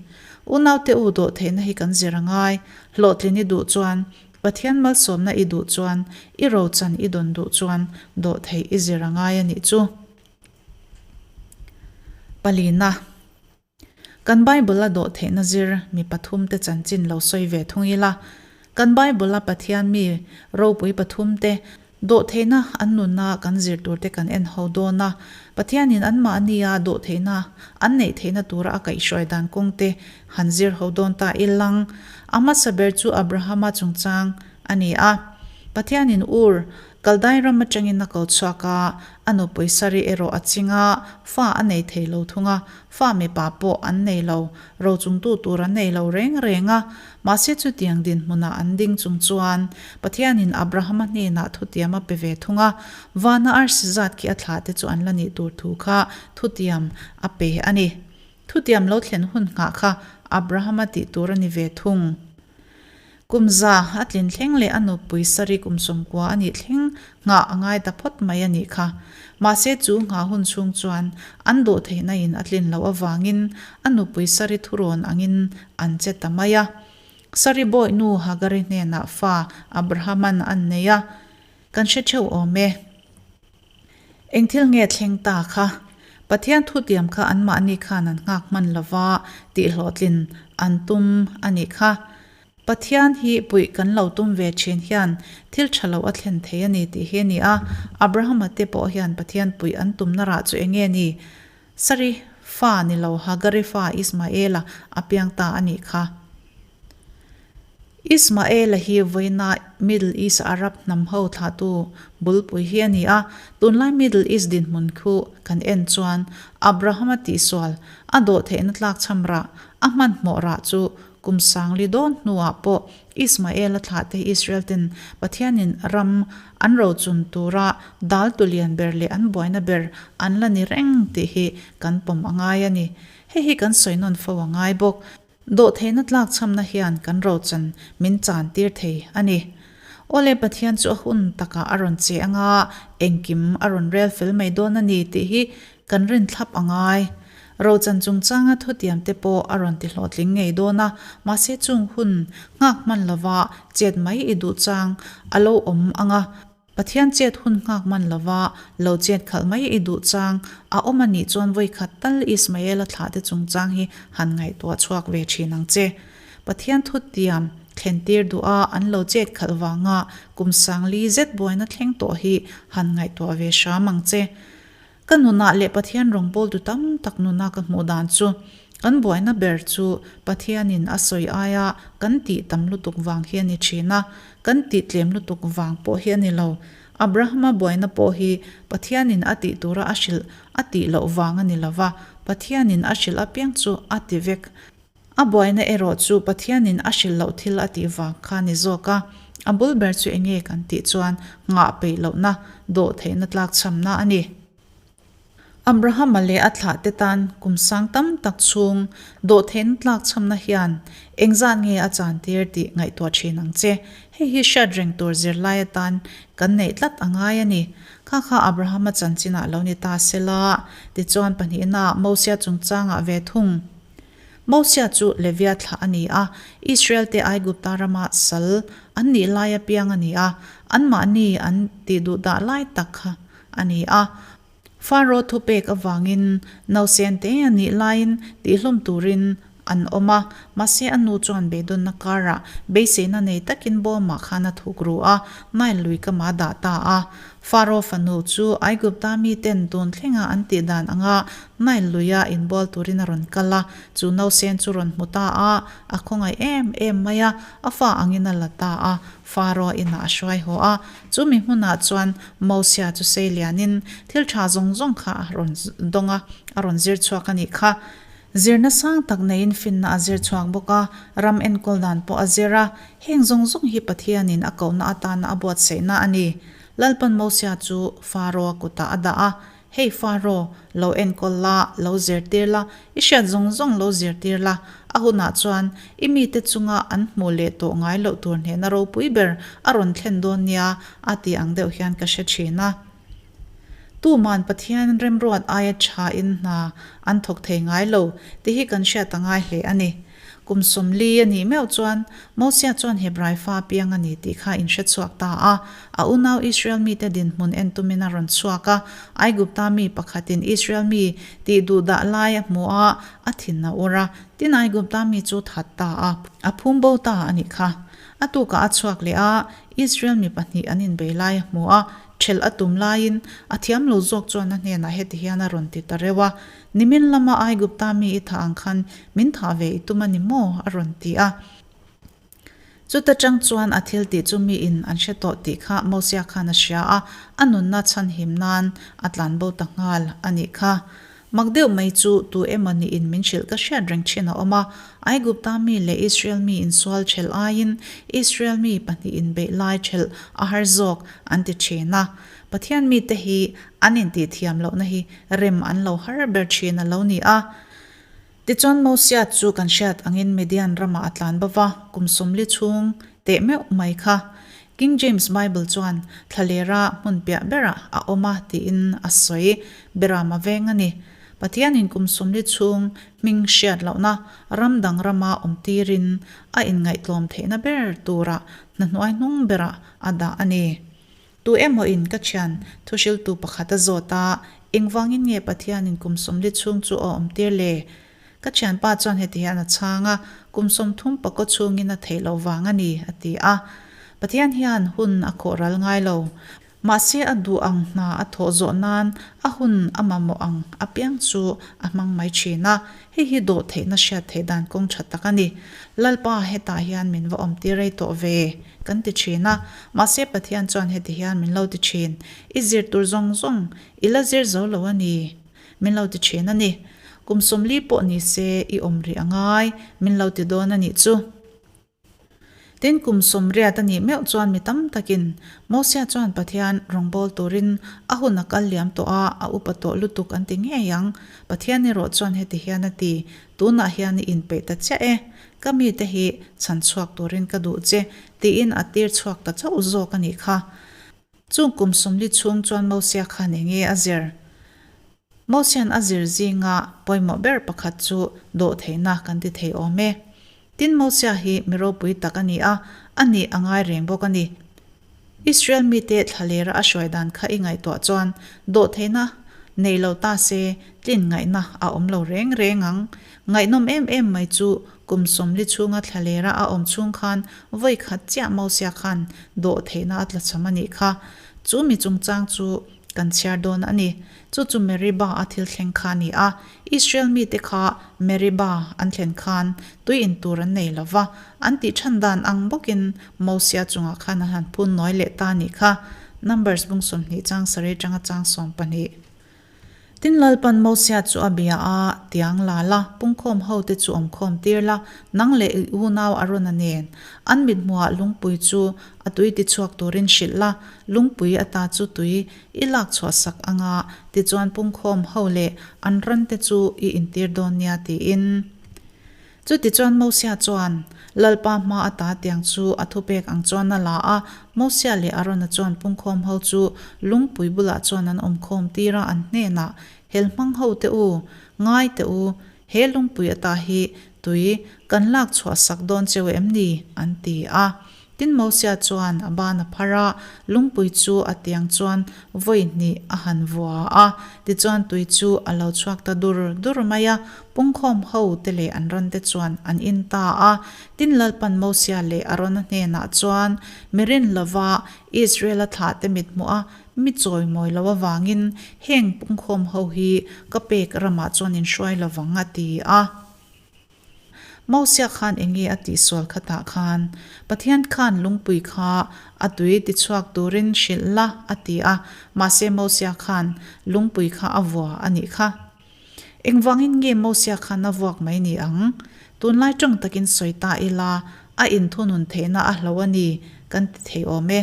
Unaute u dawh theihna hi kan zir a ngai. Hlawhtlin i duh chuan, Pathian malsawmna i duh chuan, i rochan i dawn duh chuan dawh theih i zir a ngai a nih chu. Palina. Kan Bible-a dawh theihna zir mi pathumte chanchin lo sawi ve thung ila. Kan Bible-a Pathian mi ropui pathumte dawh theihna an nunna kan zir turte kan en ho dawn a. Pathianin anmahnia dawh theihna an neih theihna tura a kaihhruai dan kawngte han zir ho dawn ta ilang. A hmasa ber chu Abrahama chungchang a ni a. Pathianin Ur Kaldai ram atangin a ko chhuak a, a nupui Sari erawh a ching a, fa a nei thei lo thung a, fa mipa pawh an nei lo, rochungtu tur an nei lo reng reng a. Mahse chutiang dinhmunah an ding chung chuan Pathianin Abrahama hnenah thutiam a pe ve thung a, vana arsi zat khi a thlah te chu an la nih tur thu kha thutiam a pe a ni. Thutiam lo thlen hun nghah kha Abrahama tih tur a ni ve thung. Kum za a tlin thleng leh a nupui sarih kum 90 a nih thleng nghah a ngai ta phawt mai a nih kha. Mahse chu nghah hun chhung chuan an dawh theihna in a tlin loh avangin a nupui sarih thurawn angin an che ta mai a. Sarih bawihnu Hagari hnenah fa Abrahaman an nei a, kan hre theuh awm e. Eng thil nge thleng ta kha? Pathian thutiam kha anmahni khan an nghak hman lova tihhlawhtlin an tum a nih kha. Pathian hi puih kan lo tum ve thin hian thil tha lo a thlen thei a ni tih hi a ni a. Abrahama te pawh hian Pathian puih an tumna rah chu eng nge ni? Sari fa ni lo Hagari fa Ismaela a piang ta a nih kha. Ismaela hi vawiina Middle East Arab hnam ho thlahtu bulpui hi a ni a, tunlai Middle East dinhmun khu kan en chuan Abrahama tihsual a dawh theihna tlakchham rah a hmanhmawh rah chu kum sangli dawn hnuah pawh Ismaela thlahte Israel ten Pathianin ram an rochun tura daltu lian ber leh an buaina ber an la ni reng tih hi kan pawm a ngai a ni. Hei hi kan sawi nawn fo a ngai bawk. Dawhtheihna tlakchhamna hian kan rochan min chan tir thei a ni. Awle Pathian chu a hun takah a rawn che anga engkim a rawn rel fel mai dawn a ni tih hi kan rin thlap a ngai. Rochan chungchanga thutiam te pawh a rawn ti hlawhtling ngei dawn a, mahse chung hun nghak hman lova chet mai i duh chang a lo awm anga, Pathian chet hun nghak man lova lo chet khalh mai i duh chang a awm a nih chuan vawi khat tal Ismaela thlahte chungchang hi han ngaihtuah chhuak ve thin ang che. Pathian thutiam thlen tir duh a an lo chet khalh vanga kum sangli zet buaina thleng tawh hi han ngaihtuah ve hram ang che. Ka nunah leh Pathian rawngbawltu tam tak nuna ka hmuh dan chu, kan buaina ber chu Pathianin a sawi aia kan tih tam lutuk vang hi a ni thin a, kan tih tlem lutuk vang pawh hi a ni lo. Abrahama buaina pawh hi Pathianin a tih tura a hrilh a tih loh vang a ni lo va, Pathianin a hrilh apiang chu a ti vek. A buaina erawh chu Pathianin a hrilh loh thil a tih vang kha ni zawk a, a bul ber chu enge kan tih chuan nghah peih lohna, dawh theihna tlakchhamna a ni. Abrahama leh a thlahte tan kum sang tam tak chhung dawh theihna tlakchhamna hian engzat nge a chantir tih ngaihtuah thin ang che. Hei hi hriat reng tur zirlai atan kan neih tlat a ngai a ni. Kha kha Abrahama chanchinah lo ni ta sela, tichuan pahnihna Mosia chungchangah ve thung. Mosia chu Levia thlah a ni a, Israel-te Aigupta rama sal an nih lai apiang a ni a, anmahni an tih duh dah lai tak kha a ni a. Faro thupek avangin nausen te a nih laiin tihhlum turin an awm a, mahse a nu chuan beidawnna karah beiseina nei takin bawmah khan a thuk ru a, Nile lui kamah a dah ta a. Faro fanu chu Aigupta miten tun thlenga an tih dan anga Nile luia inbual turin a rawn kal a, chu nausen chu rawn hmu ta a, a khawngaih em em mai a, a fa angin a la ta a, Faro inah a hruai haw a. Chu mi hmunah chuan Mosia chu sei lianin thil tha zawng zawng kha a rawn dawng a, a rawn zir chhuak a nih kha. Zirna sang tak neiin finna a zir chhuak bawk a, ram enkawl dan pawh a zir a. Heng zawng zawng hi Pathianin a kohna atana a buatsaihna a ni. Lalpan Mosia chu Faro-a kutah a dah a, Hei Faro, lo enkawl la, lo zirtir la, i hriat zawng zawng lo zirtir la, a hunah chuan i mite chunga an hmuh leh tawh ngai loh tur hnehna ropui ber a rawn thlen dawn nia, a ti ang deuh hian ka hre thin a. Tuman Pathian remruat aia thain hna an thawk thei ngai lo tih hi kan hriat a ngai hle a ni. Kum 40 a nih meuh chuan Mosia chuan Hebrai fa piang a ni tih kha in hre chhuak ta a. A unau Israel mite dinhmun en tumin a rawn chhuak a. Aigupta mi pakhatin Israel mi tih duh dah lai a hmu a, a thin a ur a. Tin Aigupta mi chu that ta a, a phum bo ta a nih kha. A tukah a chhuak leh a, Israel mi pahnih an inbei lai a hmu a, Ṭhelh a tum laiin a thiam lo zawk chuan a hnenah heti hian a rawn ti ta reuh a, Nimin lama Aigupta mi i thah ang khan min thah ve i tum a ni maw? a rawn ti a. Chuta ṭang chuan a thil tih chu miin an hre tawh tih kha Mosia khan a hria a, a nunna chhanhim nan a tlan bo ta nghal a nih kha. Mak deuh mai chu tu emaw niin min hrilh ka hriat reng thin a awm a, Aigupta mi leh Israel mi insual ṭhelh aiin Israel mi pahnih inbeih lai ṭhelh a har zawk an ti ṭhin a. Pathian mite hi an intihthiam lohna hi rem an lo har ber ṭhin a lo ni a. Tichuan Mosia chu kan hriat angin Midian ramah a tlan bo va, kum 40 chhung teh meuh mai kha. King James Bible chuan thlalera hmun piah berah a awm a tiin a sawi. Beram a veng a ni. Pathianin kum 40 chhung hming hriat lohna ram dang rama awm tirin a inngaihtlawm theihna ber turah hna hnuai hnung berah a dah a ni. Tu emaw in ka thian thuhriltu pakhat a zawt a, Engvangin nge Pathianin kum 40 chhung chu a awm tir le? Ka thianpa chuan heti hian a chhang a, Kum 30 pakaw chhungin a theih loh vang a ni, a ti a. Pathian hian hun a khawh ral ngai lo. Mahse a duh ang hna a thawh zawh nan a hun a mamawh ang apiang chu a hmang mai thin a. Hei hi dawh theihna hriat theih dan kawng tha tak a ni. Lalpa hetah hian min va awm tir rei tawh ve, kan ti thin a. Mahse Pathian chuan heti hian min lo ti thin, I zir tur zawng zawng i la zir zo lo a ni, min lo ti thin a ni. Kum 40 pawh ni se i awm rih a ngai, min lo ti dawn a nih chu. Tin, kum 80 a nih meuh chuan mi tam takin Mosia chuan Pathian rawngbâwl turin a hun a kal liam tawh a, a upa tawh lutuk an ti ngei ang. Pathian erawh chuan heti hian a ti, Tunah hian i inpeih ta chiah e, ka mite hi chhan chhuak turin ka duh che, tiin a tir chhuak ta chauh zawk a nih kha. Chung kum 40 chhung chuan Mosia khan eng nge a zir? Mosian a zir zinga pawimawh ber pakhat chu dawhtheihna kan ti thei awm e. Tin Mosia hi mi ropui tak a ni a, a nih a ngai reng bawk a ni. Israel mite thlalera a hruai dan kha i ngaihtuah chuan dawhtheihna nei lo ta se tlin ngaihna a awm lo reng reng ang. Ngaihnawm em em mai chu kum 40 chhunga thlalera a awm chhung khan vawi khat chiah Mosia khan dawhtheihna a tlachham a nih kha. Chu mi chungchang chu. kan chhiar dawn a ni. Chu chu Meribah a thil thleng kha a ni a. Israel mite kha Meribah an thlen khan tui in tur an nei lo va, an tih than dan ang bawkin Mosia chungah khan an han phun nawi leh ta a nih kha. Numbers bung 20 chang sarih atanga chang 12. Tin Lalpan Mosia chu a bia a, Tiang la la, pungkhawm hote chu awmkhawm tir la, nang leh i unau Arona nen. An mithmuhah lungpui chu a tui tichhuak turin hrilh la, lungpui ata chu tui i lak chhuah sak anga, tichuan pungkhawm ho leh an rante chu i intir dawn nia tiin. Chutichuan Mosia chuan Lalpa hma ata tiang chu a thupek ang chuan a la a, Mosia leh Arona chuan pungkhawm ho chu lungpui bulah chuan an awmkhawm tir a, an hnenah, Helhmang ho te u, ngai teh u, he lungpui ata hi tui kan lak chhuah sak dawn cheu em ni? an ti a. Tin Mosia chuan a ban a phar a, lungpui chu a tiang chuan vawi hnih a han vua a, tichuan tui chu a lo chhuak ta dur dur mai a, pungkhawm ho te leh an ran te chuan an in ta a. Tin Lalpan Mosia leh Arona hnenah chuan, Mi rin lova Israela thlah te mit hmuh a, mi chawimawi lo avangin heng pungkhawm ho hi ka pek ramah chuan in hruai lovang a ti a. Mosia khan eng nge a tihsual khatah khan, Pathian khan lungpui kha a tui tichhuak turin hrilh la a ti a, mahse Mosia khan lungpui kha a vua a nih kha. Engvangin nge Mosia khan a vuak mai ni ang? Tunlai tawng takin sawi ta ila, a inthunun theihna a hlo a ni kan ti thei awm e.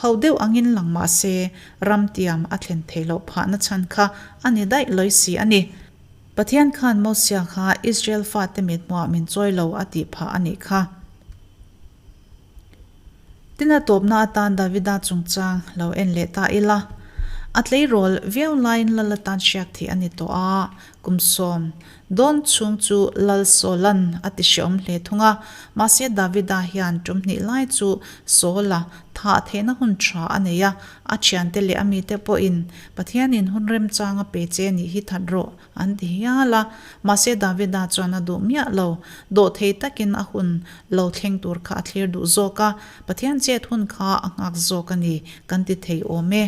Ho deuh angin lang mahse ramtiam a thlen theih loh phahna chhan kha a ni daih lawi si a ni. Pathian khan Mosia kha Israel fate mithmuah min chawi lo a tih phah a nih kha. Tin a tawpna atan Davida chungchang lo en leh ta ila. A tleirawl viau laiin lal atan hriak thih a ni tawh a, kum sawm dawn chhung chu Lal Saula'n a ti hreawm hle thung a. Mahse Davida hian tum hnih lai chu Saula thah theihna hun tha a nei a, a thiante leh a mite pawhin Pathianin hun remchang a pe che nih hi that rawh an ti hial a. Mahse Davida chuan a duh miah lo. Dawhthei takin a hun lo thleng tur kha a thlir duh zawk a, Pathian chet hun kha a nghak zawk a ni kan ti thei awm e.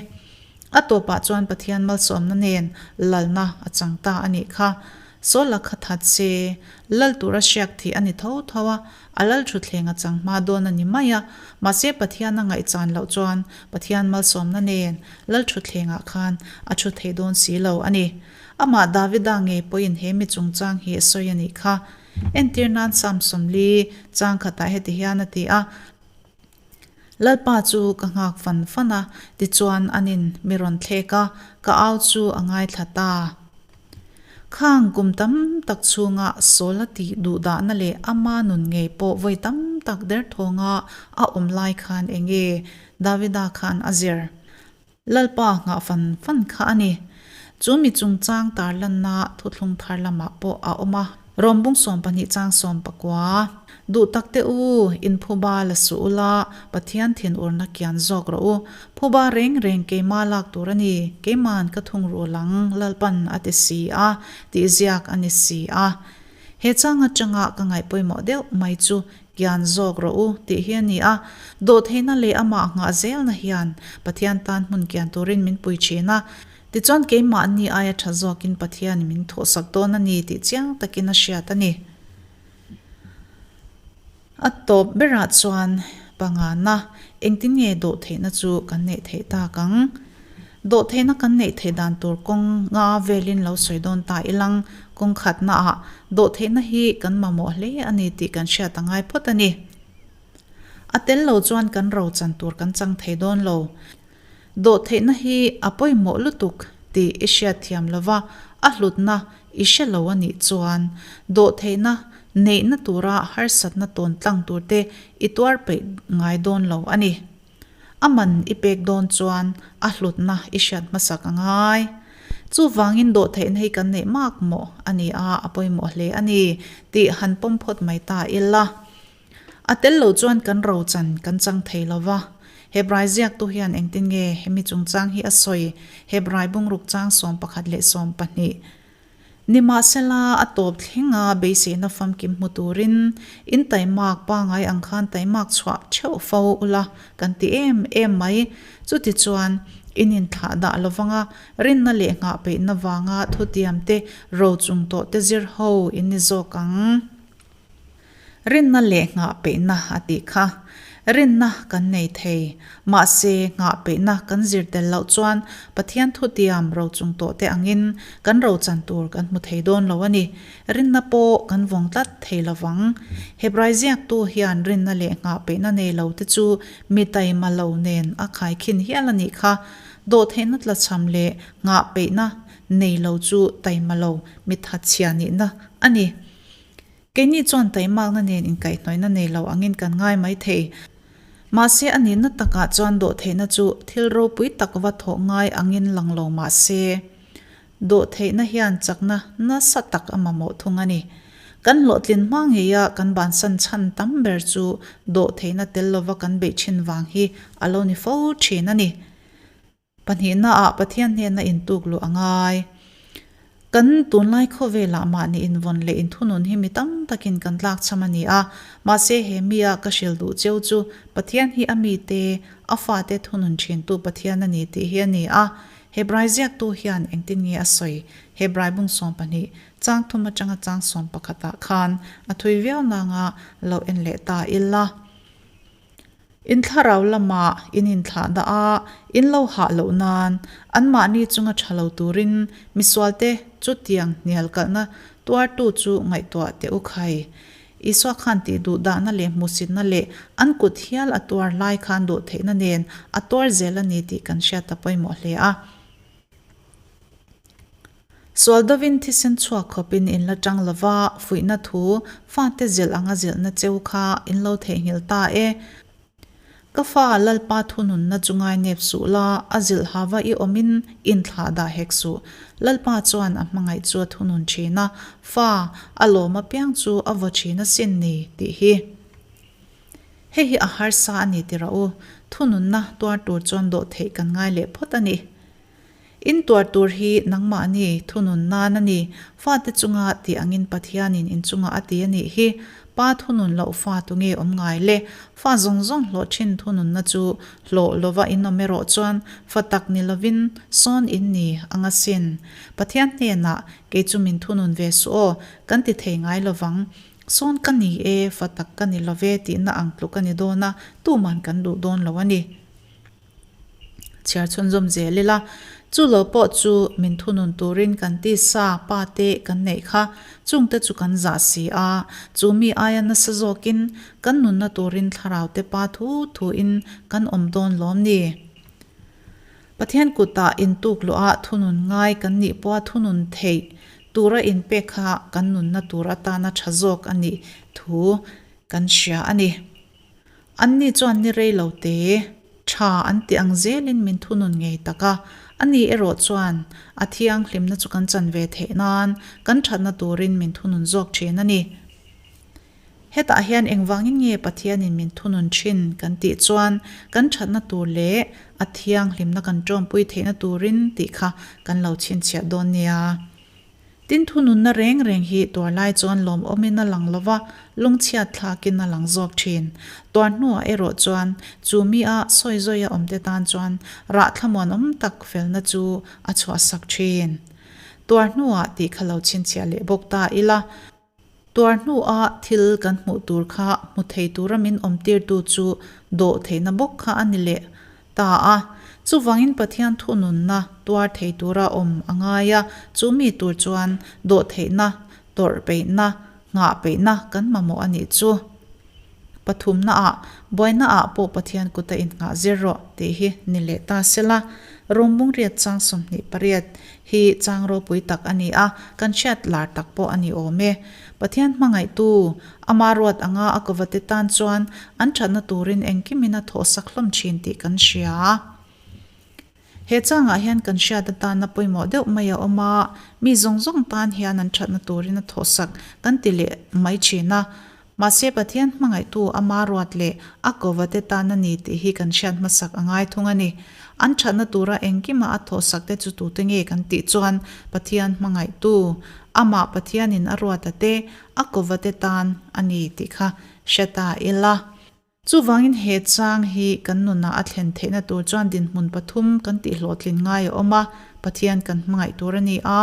A tawpah chuan Pathian malsawmna nen lalna a chang ta a nih kha. Saula kha that se, lal tura hriak thih a ni tho tho a, a lal thutthleng a chang hma dawn a ni mai a. Mahse Pathian a ngaihchan loh chuan Pathian malsawmna nen lal thutthlengah khan a thu thei dawn si lo a ni. Amah Davida ngei pawhin he mi chungchang hi a sawi a nih kha. Entir nan Psalm 40 chang khatah heti hian a ti a, Lalpa chu ka nghak fan fan a, tichuan anin mi rawn thlek a, ka au chu a ngaithla ta. Khang kum tam tak chhunga Saul a tih duhdahna leh ama nun ngei pawh vawi tam tak derthawnga a awm lai khan enge Davida khan a zir? Lalpa nghah fan fan kha a ni. Chu mi chungchang tarlanna thuthlung thar lamah pawh a awm a. Rawm bung 12 chang 19. Duh tak teh u, in phuba la suh ula, Pathian thinurna kian zawk rawh u. Phuba reng reng keima lak tur a ni, keiman ka thungrul ang, Lalpan a ti si a, tih ziak a ni si a. He chang atanga ka ngaih pawimawh deuh mai chu Kian zawk rawh u, tih hi a ni a. Dawhtheihna leh amah nghah zelna hian Pathian tan hmun kian turin min pui thin a. Tichuan keimahni aia tha zawkin Pathianin min thawhsak dawn a ni tih chiang takin a hriat a ni. A tawp berah chuan pangana engtin nge dawhtheihna chu kan neih theih tak ang? Dawhtheihna kan neih theih dan tur kawng nga velin lo sawi dawn ta ilang, kawng khatnaah dawhtheihna hi kan mamawh hle a ni tih kan hriat a ngai phawt a ni. A tel lo chuan kan ro chan tur kan chang thei dawn lo. Dawhtheihna hi a pawimawh lutuk tih i hriat thiam lova a hlutna i hre lo a nih chuan dawhtheihna neihna tura harsatna tawn tlang turte i tuar peih ngai dawn lo a ni. A man i pek dawn chuan a hlutna i hriat hmasak a ngai. Chuvangin dawhtheihna hi kan neih mak mawh a ni a, a pawimawh hle a ni tih han pawm phawt mai ta ila. A tel lo chuan kan rochan kan chang thei lo va. Hebrai ziaktu hian engtin nge hemi chungchang hi a sawi? Hebrai bungruk chang 11 leh 12. Nimahsela, a tawp thlenga beiseina famkim hmu turin in taimak pangai ang khan taimak chhuah theuh fo ula kan ti em em mai. Chutichuan, In inthlah dah lovang a, rinna leh nghah peihna vanga thutiamte rochung tawhte zir ho in ni zawk ang. Rinna leh nghah peihna a tih kha. Rinna kan nei thei. Mahse, nghah peihna kan zir tel loh chuan Pathian thutiam rochung tawhte angin kan rochan tur kan hmu thei dawn lo a ni. Rinna pawh kan vawng tlat thei lovang. Hebrai ziaktu hian rinna leh nghah peihna nei lo te chu mi taima lo nen a khaikhin hial a nih kha. Dawhtheihna tlachham leh nghah peihna nei lo chu taima lo mi thatchhia nihna a ni. Keini chuan taimakna nen inkaihhnawihna nei lo angin kan ngai mai thei. Mahse a nihna takah chuan dawhtheihna chu thil ropui tak va thawh ngai angin lang lo mah se, dawhtheihna hian chakna nasa tak a mamawh thung a ni. Kan hlawhtlin hma ngeia kan bansan chhan tam ber chu dawhtheihna tel lova kan beih thin vang hi a lo ni fo thin a ni. Pahnihnaah Pathian hnena intuk luh a ngai. Kan tunlai khawvelah mahni invawn leh inthunun hi mi tam takin kan tlakchham a ni a, mahse he mia ka hrilh duh cheu chu Pathian hi a mite, a fate thunun thintu Pathian a ni tih hi a ni a. Hebrai ziaktu hian engtin nge a sawi? Hebrai bung 12, chang thum atanga chang 11 ah khan a thui viau nanga lo en leh ta ila. In thlarau lamah in inthlah dah a, in lo hah loh nan anmahni chunga tha lo turin misualte chutiang hnial kalhna tuartu chu ngaihtuah teh u khai. Isua khan tih duh dahna leh hmuhsitna leh an kut hial a tuar lai khan duh theihna nen a tuar zel a ni tih kan hriat a pawimawh hle a. Sual dovin thisen chhuak khawpin in la tang lova, fuihna thu fate zilh anga zilhna cheu kha in lo theihnghilh ta e. Ka fa Lalpa thununna chu ngainep suh la, a zilh hava i awmin inthlah dah hek suh. Lalpa chuan a hmangaih chu a thunun thin a, fa a lawm apiang chu a vaw thin asin ni, tih hi. Hei hi a harsa a ni ti rawh u, thununna tuar tur chuan dawh theih kan ngai leh phawt a ni. In tuar tur hi nangmahni thunun nan a ni. Fate chunga tih angin Pathianin in chungah a ti a nih hi. Pa thunun loh fa tu nge awm ngai le? Fa zawng zawng hlawh thin thununna chu hlawh lova in awm erawh chuan fa tak ni lovin sawn in ni ang asin. Pathian hnenah kei chu min thunun ve suh aw, kan ti thei ngai lovang. Sawn ka ni e, fa tak ka ni love tihna ang tluk a ni dawn a, tuman kan duh dawn lo a ni. Chhiar chhunzawm zel ila, chu lo pawh chu min thunun turin kan tisa pa te kan neih kha, chungte chu kan zah si a, chu mi aia nasa zawkin kan nunna turin thlarau te pa thu thuin kan awm dawn lawm ni? Pathian kutah intuk luah thunun ngai kan nih pawha thunun theih tura inpek kha kan nunna tur atana tha zawk a nih thu kan hria a ni. Anni chuan ni rei lo te, tha an ti ang zelin min thunun ngei tak a, ani erawh chuan a thianghlimna chu kan chan ve theih nan kan thatna turin min thunun zawk thin a ni. Hetah hian engvangin nge Pathianin min thunun thin kan tih chuan kan thatna tur leh a thianghlimna kan tawmpui theihna turin tih kha kan lo chhinchhiah dawn nia. Tin thununna reng reng hi tuar lai chuan lawmawmin a lang lova, lungchhiat thlakin a lang zawk thin. Tuar hnuah erawh chuan chu mi a sawi zawia awmte tan chuan rah thlamuanawm tak felna chu a chhuahsak thin. Tuar hnuah tih kha lo chhinchhiah leh bawk ta ila. Tuar hnua thil kan hmuh tur kha hmu thei tura min awmtirtu chu dawh theihna bawk kha a ni leh ta a. Chuvangin Pathian thununna tuar thei tura awm a ngai a, chu mi tur chuan dawh theihna, tawrh peihna, nghah peihna kan mamawh a nih chu. Pathumnaah, buainaah pawh Pathian kuta innghah zir rawh tih hi ni leh ta sela. Rom bungriat chang 28 hi chang ropui tak a ni a, kan hriat lar tak pawh a ni awm e. Pathian hmangaihtu, ama ruat anga a kovate tan chuan an thatna turin engkimin a thawhsak hlawm thin tih kan hria. He changah hian kan hriat atana pawimawh deuh mai a awm a, mi zawng zawng tan hian an thatna turin a thawhsak kan ti leh mai thin a. Mahse Pathian hmangaihtu ama ruat leh a kovate tan a ni tih hi kan hriat hmasak a ngai thung a ni. An thatna tura engkima a thawhsak te chu tute nge kan tih chuan Pathian hmangaihtu, amah Pathianin a ruata te, a kovate tan a ni tih kha hre ta ila. Chuvangin he chang hi kan nunah a thlen theihna tur chuan dinhmun pathum kan tihhlawhtlin ngai a awm a, Pathian kan hmangaih tur a ni a,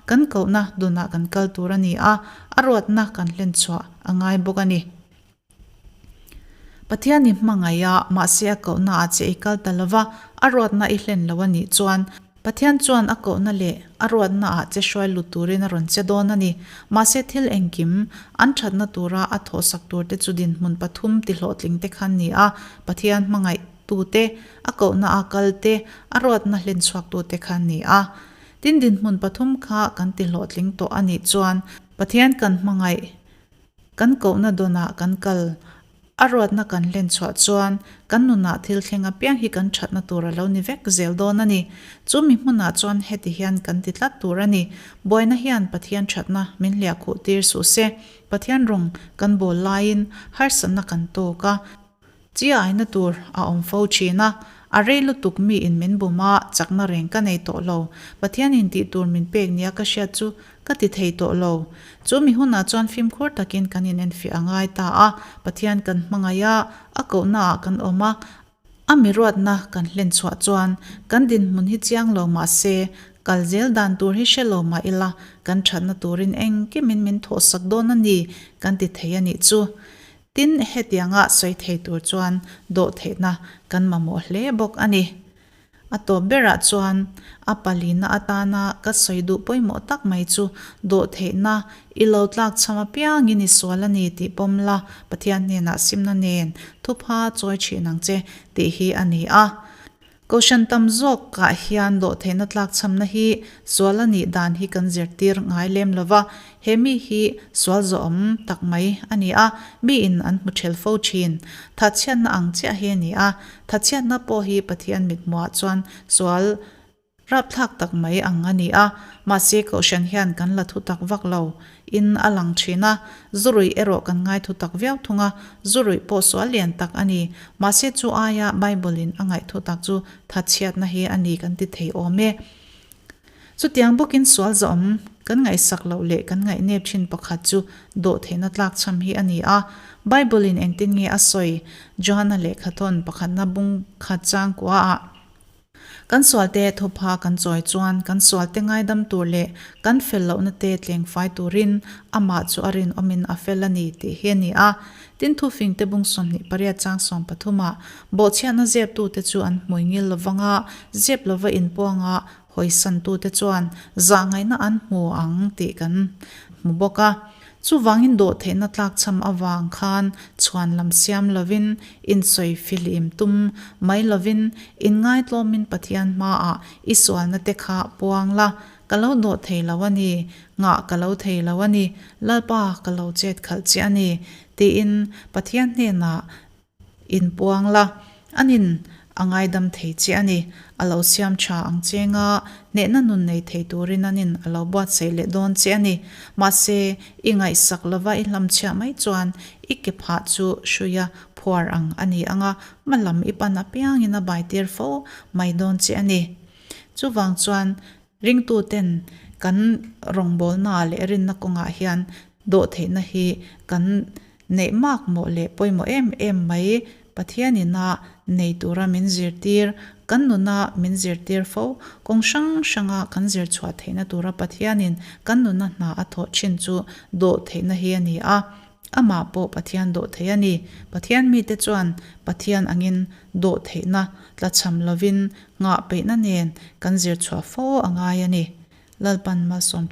kan kohna dunah kan kal tur a ni a, a ruatna kan hlen chhuah a ngai bawk a ni. Pathian i hmangaih a, mahse a kohna ah che i kal ta lova, a ruatna i hlen lo a nih chuan, Pathian chuan a kohna leh a ruatna ah che hruai lut turin a rawn che dawn a ni. Mahse thil engkim, an thatna tura a thawhsak turte chu dinhmun pathum tihlawhtling te khan ni a, Pathian hmangaih tute, a kohna a kal te, a ruatna hlen chhuak tute khan ni a. Tin dinhmun pathum kha kan tihlawhtling tawh a nih chuan Pathian kan hmangaih Kan kohna dawnah kan kal. A ruatna kan hlen chhuah chuan kan nunah thil thleng apiang hi kan thatna tur a lo ni vek zel dawn a ni. Chu mi hmunah chuan heti hian kan ti tlat tur a ni. Buaina hian Pathian thatna min hliah khuh tir suh se. Pathian rawng kan bawl laiin harsatna kan tawk a. Chi aina tur a awm fo thin a, a rei lutuk mi in min bum a, chakna reng ka nei tawh lo. Pathian in tih tur min pek nia ka hriat chu ka ti thei tawh lo. Chu mi hunah chuan fimkhur takin kan in enfiah a ngai ta a, Pathian kan hmangaih a, a kohna ah kan awm a, a mi ruatna kan hlen chhuah chuan kan dinhmun hi chiang lo mah se, kal zel dan tur hi hre lo mah ila kan thatna turin engkimin min thawhsak dawn a ni kan ti thei a nih chu. Tin, hetianga sawi thei tur chuan dawhtheihna kan mamawh hle bawk a ni. A tawp berah chuan a palina atana ka sawi duh pawimawh tak mai chu dawhtheihna i lo tlak chham apiangin i sual a ni tih pawm la, Pathian hnenah simna nen thupha chawi thin ang che tih hi a ni a. Kohhran tam zawkah hian dawhtheihna tlakchhamna hi sual a nih dan hi kan zirtir ngai lem lo va, he mi hi sual zawhawm tak mai a ni a, miin an hmu ṭhel fo ṭhin. Thatchhiatna ang chiah hi a ni a, thatchhiatna pawh hi Pathian mithmuhah chuan sual rapthlak tak mai ang a ni a, mahse kohhran hian kan la thutak vak lo. In a lang thin a, zu ruih erawh kan ngai thu tak viau thung a, zu ruih pawh sual lian tak a ni. Mahse chu aia Bible in a ngaih thu tak chu thatchhiatna hi a ni kan ti thei awm e. Chutiang bawkin sual zawm kan ngaihsak loh leh kan ngaihnep thin pakhat chu dawhtheihna tlakchham hi a ni a. Bible in engtin nge a sawi? Johana lehkhathawn pakhatna bung khat changkua ah. Kan sualte thupha kan chawi chuan kan sualte ngaidam tur leh kan fel lohna te tleng fai turin amah chu a rinawmin a fel a ni tih hi a ni a. Tin, thufingte bung 28 chang 13 ah bawhchhiatna zeptute chu an hmui ngil lovang a, zep lova inpuanga hawisantute chuan zahngaihna an hmu ang tih kan hmu bawk a. Chuvangin dawhtheihna tlakchham avang khan chhuan lam siam lovin, insawi fihlim tum mai lovin, inngaitlawmin Pathian hmaah i sualna te kha puang la, Ka lo dawh thei lo a ni, nghah ka lo thei lo a ni, Lalpa ka lo chet khalh che a ni, tiin Pathian hnenah Inpuang la, anin a ngaidam thei che a ni. A lo siam tha ang che nga, hnehna nun nei thei turin anin a lo buatsaih leh dawn che a ni. Mahse, i ngaihsak lova i hlamchhiah mai chuan i ke phah chu hruia phuar ang a ni ang a, hma lam i pan apiangin a baitir fo mai dawn che a ni. Chuvang chuan Ringtuten kan rawngbawlna leh rinna kawngah hian dawhtheihna hi kan neih mak mawh leh pawimawh em em mai. Pathianin a nei tura min zirtir, kan nuna min zirtir fo, kawng hrang hranga kan zir chhuah theihna tura Pathianin kan nuna hna a thawh thin chu dawhtheihna hi a ni a. Amah pawh Pathian dawhtheih a ni. Pathian mite chuan Pathian angin dawhtheihna tlachham lovin nghah peihna nen kan zir chhuah fo a ngai a ni. Lalpan malsawm.